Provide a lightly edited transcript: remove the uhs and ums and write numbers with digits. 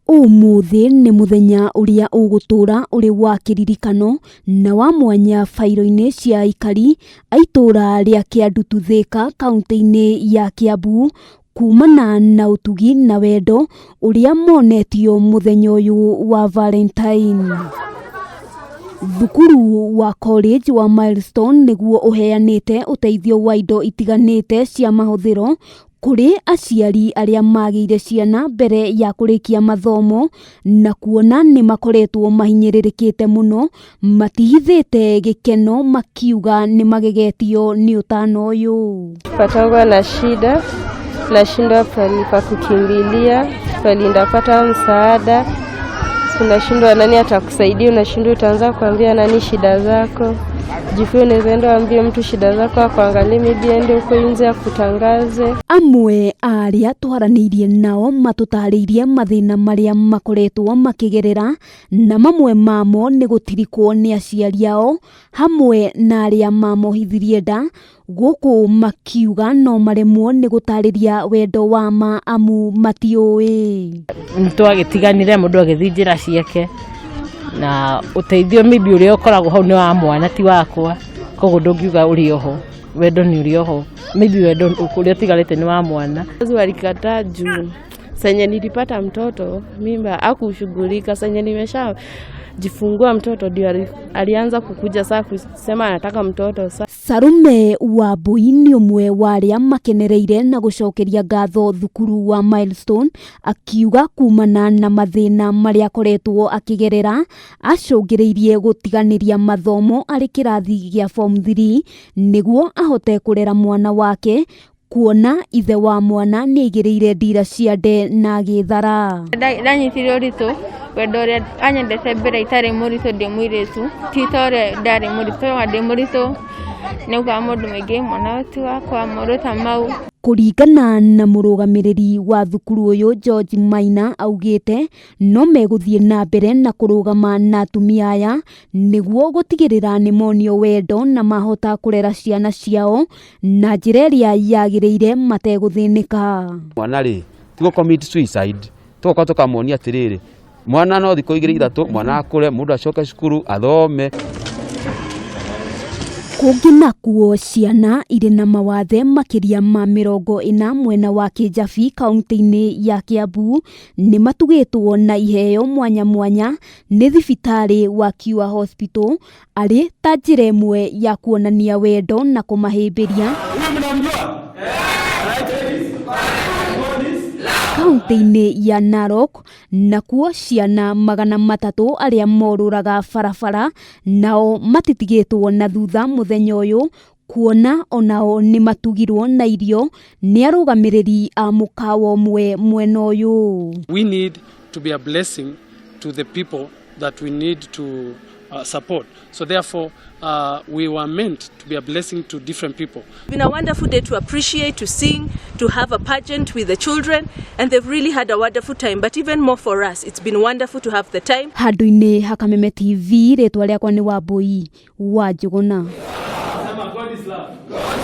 Ũmũthĩ nĩ mũthenya ũrĩa ũgũtũra ũrĩ wa kĩririkano na wa mwanya bairo-inĩ cia aikari a itũra rĩa Kĩandutu Thika, kaũntĩ-inĩ ya Kiambu, kumana na ũtugi na wendo ũrĩa monetio mũthenya ũyũ wa Valentine. Thukuru wa College wa Milestone nĩguo ũheanĩte ũteithio wa indo itiganĩte cia mahũthĩro kũrĩ aciari arĩa magĩire ciana mbere ya kũrĩkia mathomo, na kuona nĩ makoretwo mahinyĩrĩrĩkĩte mũno, matihithĩte gĩkeno makiuga nĩ magegetio nĩ ũtana ũyũ. Patangwa na shida, nashindwa pali pa kukimbilia, pali ndapata msaada, unashindwa nani atakusaidia, unashindwa utaanza kuambia nani shida zako. Jifue unaweza enda ambie mtu shida zako akuangalie, maybe ende huko nje akutangaze. Amwe a arĩa twaranĩirie nao matũtarĩirie mathĩna marĩa makoretwo makĩgerera, na mamwe mamo nĩ gũtirikwo nĩ aciari ao hamwe na arĩa mamohithirie nda, gũkũ makiuga no maremwo nĩ gũtarĩria wendo wa ma amu matiũĩ. Nĩtwagĩtiganire, mũndũ agĩthiĩ njĩra ciake, na ũteithio maybe ũrĩa ũkoragwo hau nĩ wa mwana, ti wakwa, koguo ndũngiuga ũrĩ oho. Wendo nĩ ũrĩ oho, maybe wendo ũrĩa ũtigarĩte nĩ wa mwana. Wazazi walikataa juu senye nilipata mtoto mimba akushughulika, senye nimesha jifungua mtoto ndio alianza kukuja saa kusema anataka mtoto sa. Sarume wa Mbui nĩ ũmwe wa arĩa makenereire na gũcokeria ngatho thukuru wa Milestone, akiuga kumana na mathĩna marĩa akoretwo akĩgerera acũngĩrĩirie gũtiganĩria mathomo arĩ kĩrathi gĩa form 3 nĩguo ahote kũrera mwana wake, kuona ithe wa mwana nĩ aigĩrĩire ndira cia nde na agĩthara. Ndanyitire ũritũ, wendo ũrĩa anyendete mbere itarĩ mũritũ ndĩ mũirĩtu ti ta ũrĩa ndarĩ mũritũ. Ndĩ mũritũ nĩ augaga maũndũ maingĩ, mwana ti wakwa, maũndũ ta mau. Kũringana na mũrũgamĩrĩri wa thukuru ũyũ George Maina, augĩte no megũthiĩ na mbere na kũrũgama na atumia aya nĩguo gũtigĩrĩra nĩ monio wendo na mahota kũrera ciana ciao na njĩra ĩrĩa yagĩrĩire mategũthĩnĩka. Mwana rĩ, ti gũ commit suicide, tũgoka tũkamuonia atĩrĩrĩ, mwana no thikũ 2 3, mwana akũre, mũndũ acoke cukuru athome. Kũngĩ nakuo, ciana irĩ na mawathe makĩria ma 40 mwena wa Kĩjabi, kaũntĩ-inĩ ya Kiambu, nĩ matugĩtwo na iheo mwanya mwanya nĩ thibitarĩ wa Cure Hospital arĩ ta njĩra ĩmwe ya kuonania wendo na kũmahĩmbĩria. Kaũntĩ-inĩ ya Narok nakuo, ciana 300 arĩa morũraga barabara nao matitigĩtwo na thutha mũthenya ũyũ, kuona onao nĩ matugirwo na irio nĩ arũgamĩrĩri a mũkawa ũmwe mwena ũyũ. We need to be a blessing to the people that we need to support. So therefore, we were meant to be a blessing to different people. It's been a wonderful day to appreciate, to sing, to have a pageant with the children, and they've really had a wonderful time. But even more for us, it's been wonderful to have the time. Handũ-inĩ ha Kameme TV, rĩtwa rĩakwa nĩ Wambui wa Njũgũna.